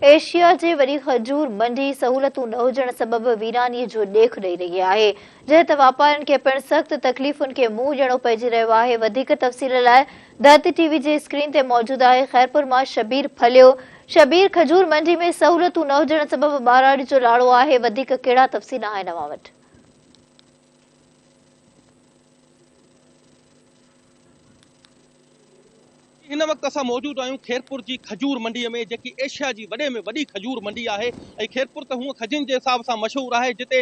Asia جي وڏي کجور منڊي سهولتون نه هجڻ سبب ويراني جو ڏيک ڏئي رهي آهي، جنهن ته واپارين کي پڻ سخت تڪليفن کي منهن ڏيڻو پئجي رهيو آهي، وڌيڪ تفصيل لاء ڌرتي ٽي وي جي اسڪرين تي موجود آهي خيرپور مان شبير ڦليو، شبير کجور منڊي ۾ سهولتون نه هجڻ سبب ٻهراڙي جو لاڙو آهي، وڌيڪ ڪهڙا تفصيل آهن اوهان وٽ؟ هن وقت اسان موجود آهيون خيرپور جي کجور منڊي ۾ جيڪي ايشيا جي وڏي ۾ وڏي کجور منڊي آهي ۽ خيرپور ته هونء کجين جي حساب سان مشهور آهي جتي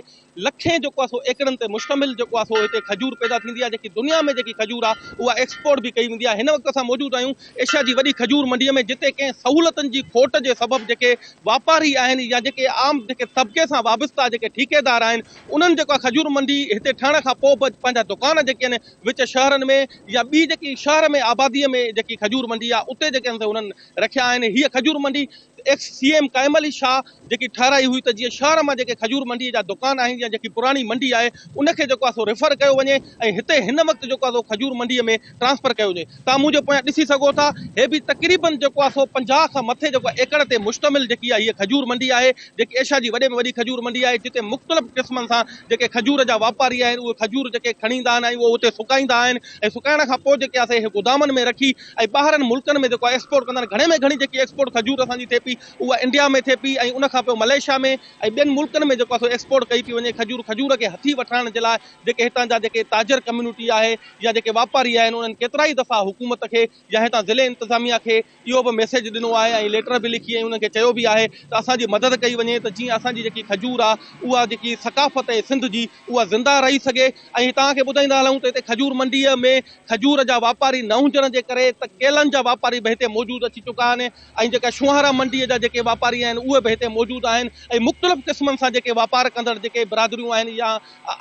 لکين جيڪو آهي سو ايڪڙن تي مشتمل جيڪو آهي سو هتي کجور پيدا ٿيندي آهي جيڪي دنيا ۾ جيڪي کجور آهي اها ايڪسپورٽ به ڪئي ويندي آهي هن وقت اسان موجود آهيون ايشيا جي وڏي کجور منڊي ۾ جتي ڪنهن سهولتن جي کوٽ جي سبب جيڪي واپاري آهن يا جيڪي عام جيڪي طبقي سان وابسته جيڪي ٺيڪيدار آهن انهن جيڪو آهي کجور منڊي هتي ٺهڻ کان پوء به پنهنجا دڪان جيڪي آهن وچ شهرن ۾ يا ٻي جيڪي شهر ۾ آبادي ۾ جيڪي کجور منڊي آهي اتي جيڪي آهن سي انهن رکيا آهن هيء کجور منڊي ex C M Qaim Ali Shah جيڪي ٺهرائي هئي ته جيئن شهر مان جيڪي کجور منڊي جا دڪان آهن يا جيڪي پراڻي منڊي آهي ان کي جيڪو آهي سو ريفر ڪيو وڃي ۽ هتي هن وقت جيڪو آهي سو کجور منڊي ۾ ٽرانسفر ڪيو وڃي توهان منهنجي پويان ڏسي سگهو ٿا هي به تقريبن جيڪو آهي سو 50 کان مٿي جيڪو آهي ايڪڙ تي مشتمل جيڪي آهي هيء کجور منڊي آهي جيڪي ايشيا جي وڏي ۾ وڏي کجور منڊي آهي جتي مختلف قسمن سان جيڪي کجور جا واپاري آهن اهي کجور جيڪي کڻي ايندا آهن ۽ اهو اتي سڪائيندا آهن ۽ سڪائڻ کان پوء جيڪي آهي سي اهي گودامن ۾ رکي ۽ ٻاهرن ملڪن ۾ جيڪو آهي ايڪسپورٽ ڪندا آهن گهڻي ۾ گهڻي جيڪي ايڪسپورٽ کجور اسان جي ٿئي پئي اها انڊيا ۾ ٿئي پئي ۽ ان کان پوء ملائيشيا ۾ ۽ ٻين ملڪن ۾ جيڪو آهي سو ايڪسپورٽ ڪئي پئي وڃي کجور کجور کي هٿي وٺرائڻ جي لاء جيڪي هتان جا جيڪي تاجر ڪميونٽي آهي يا جيڪي واپاري آهن انهن ڪيترائي دفعا حڪومت کي يا هتان ضلعي انتظاميا کي اهو به ميسيج ڏنو آهي ۽ ليٽر به لکي ۽ انهن کي چيو به آهي ته اسان جي مدد ڪئي وڃي ته جيئن اسان جي جيڪي کجور آهي اها جيڪي ثقافت آهي سنڌ جي اها زنده رهي سگهي ۽ توهان کي ٻڌائيندا هلون ته هتي کجور منڊيء ۾ کجور جا واپاري نه هجڻ جي ڪري ته ڪيلن جا واپاري به هتي موجود اچي چڪا آهن ۽ جيڪا شونهارا منڊيء جا جيڪي واپاري آهن اهي به هتي موجود آهن ۽ مختلف قسمن سان جيڪي واپار ڪندڙ جيڪي برادريون آهن يا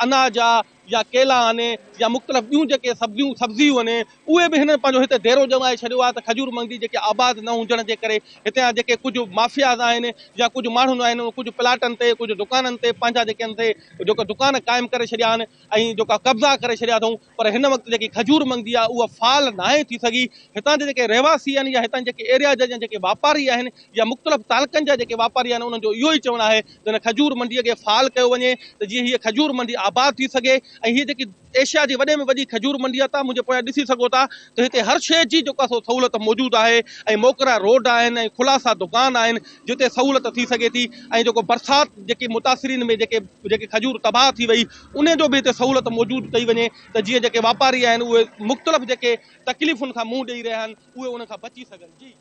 اناج آ يا ڪيلا آهن يا مختلف ٻيون جيڪي سبزيون سبزيون آهن اهي به هنن پنهنجو هتي ديرو ڄمائي ڇڏيو آهي ته کجور منڊي جيڪي آباد نه هجڻ جي ڪري هتي جا جيڪي ڪجهه مافياز آهن يا ڪجهه ماڻهن آهن ڪجهه پلاٽن تي ڪجهه دڪانن تي پنهنجا جيڪي آهن سي جيڪو دڪان قائم ڪري ڇڏيا آهن ۽ جيڪا قبضا ڪري ڇڏيا اٿئون پر هن وقت جيڪي کجور منڊي آهي اها فعال ناهي ٿي سگهي هتان جا جيڪي رهواسي آهن يا هتان جيڪي ايريا جا جيڪي واپاري آهن يا مختلف تعلقن جا جيڪي واپاري آهن انهن جو اهو ئي چوڻ آهي ته هن کجور منڊيء کي فعال ڪيو وڃي ته جيئن هيء کجور منڊي آباد ٿي سگهي ۽ هيء جيڪي ايشيا جي وڏي ۾ وڏي کجور منڊي آهي توهان منهنجي پويان ڏسي سگهو ٿا ته هتي هر شيء جي جيڪو آهي سو سهولت موجود آهي ۽ موڪرا روڊ آهن ۽ خلاصا دڪان آهن جتي سهولت ٿي سگهي ٿي ۽ جيڪو برسات جيڪي متاثرين ۾ جيڪي جيڪي کجور تباهه ٿي وئي انهي جو به هتي سهولت موجود ڪئي وڃي ته جيئن جيڪي واپاري آهن اهي مختلف جيڪي تڪليفن کان منهن ڏئي رهيا آهن اهي انهن کان بچي سگهن جي.